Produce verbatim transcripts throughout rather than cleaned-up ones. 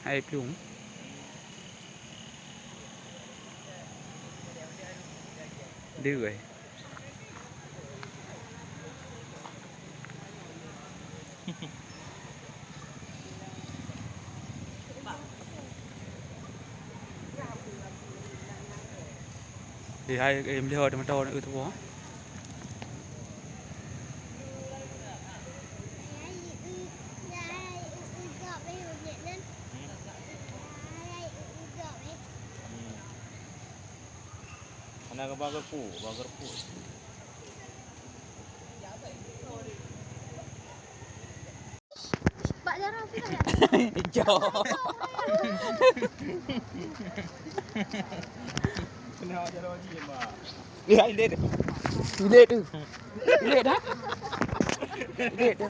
Hai plueng. Deuh ai. Di hai, eh, meuliho di mata na eu tuwoe. Hana geuba geureupu, ba geureupu. Bak jaroe sira ya? Ijo. Kena jaroe jih, Mak. Ya, ilet tu. Ilet tu. Ilet dah. Ilet tu.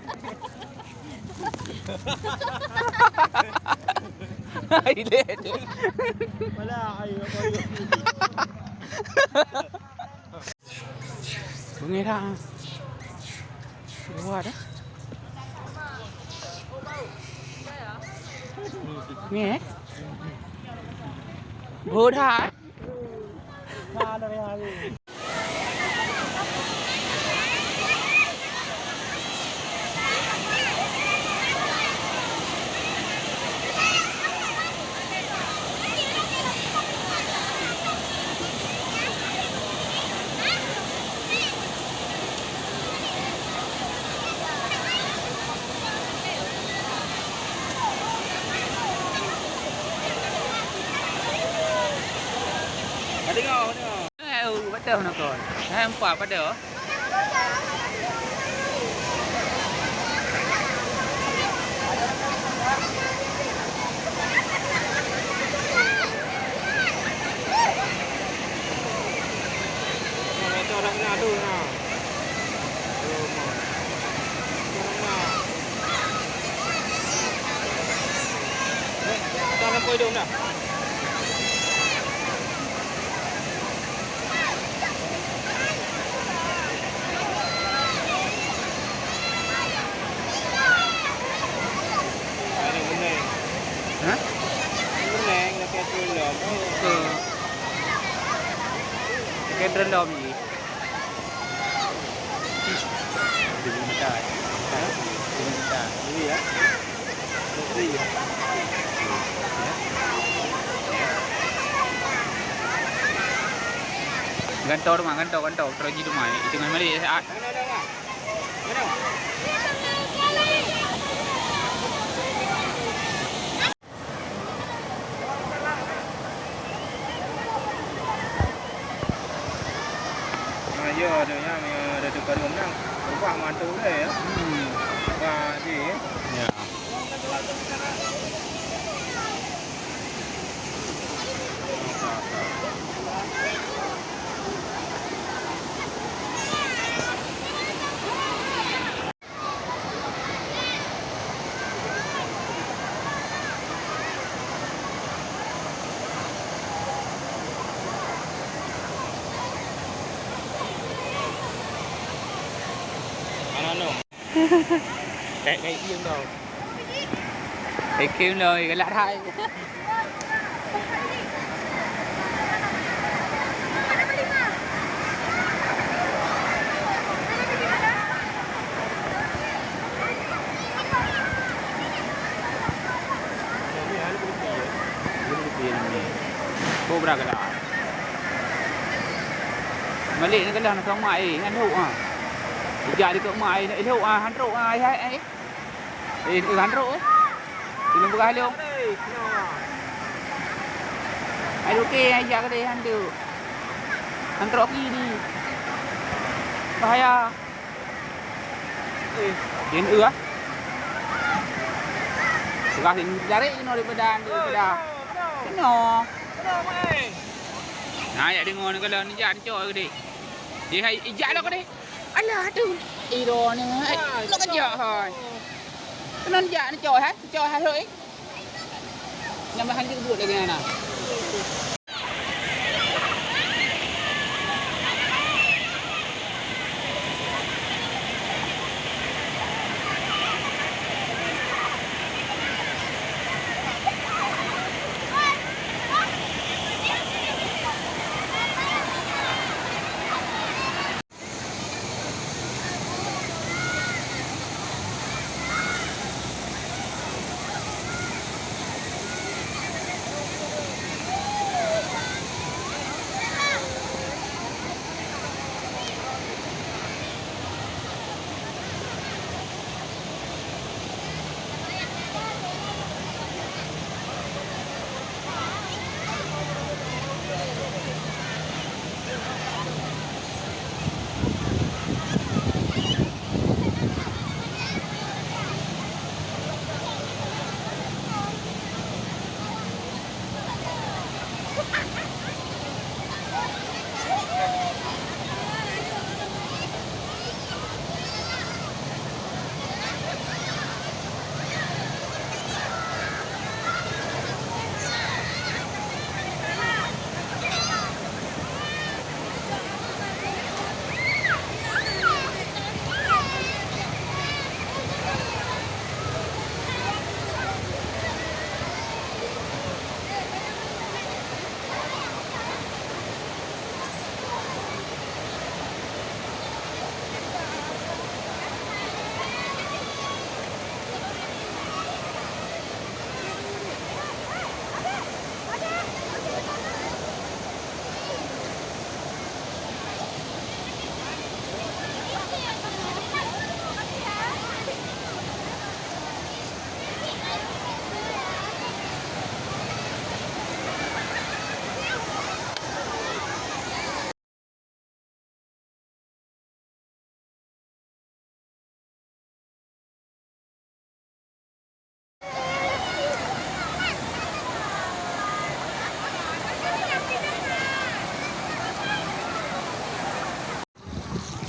Ilet tu. Malah ayo, ayo. Beungéh that. Luwa dah. Beungéh, eh? Beuh that. Ka deungoe, ka deungoe. Eh, u, padoh na kon. Eh, empat padoh. Hah? Ke. Ke Drendom ni. Ih, jadi mata, eh. Hah? Jadi mata. Jadi ya. Gantoe rumah, gantoe, gantoe. Terus di rumah, itu ngan mari saat. Ah, ya, ada yang, yang ada di Padang Menang. Berubah mantu deh, ya. Hmm. Wah, ji, ya. Ya. Mana no? Kayak, kayak diem tau. Kayak diem tau, galak hai. Kobra galak. Balik na galak na keu mak ai, nyan lhok ah. Ijak di keu mak ai, lhok ah, han trok ah, ai, ai. Eh, eh, han trok, eh. Tulông peugah lom. Ai, oke, ai, jak keudeh, han trok. Han trok kiri. Bahaya. Eh, jén eu ah. Peugah jarek inoe daripada han trok, daripada. Inoe. Nah, jak deungoe ni kalau ni jak cok keudeh. Eh, hai, ijak lom keudeh. Alah, aduh. Iro ni, eh, lok kejak hai. Keunan jak ni cok hai, cok hai hoi. Nyamah han jeuet buet lagèe na.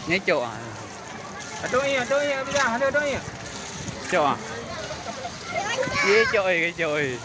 Nyoe cok ah. Aduh iya, aduh iya, bisa, aduh, aduh iya. Cok ah. Ye cok eh, cok eh.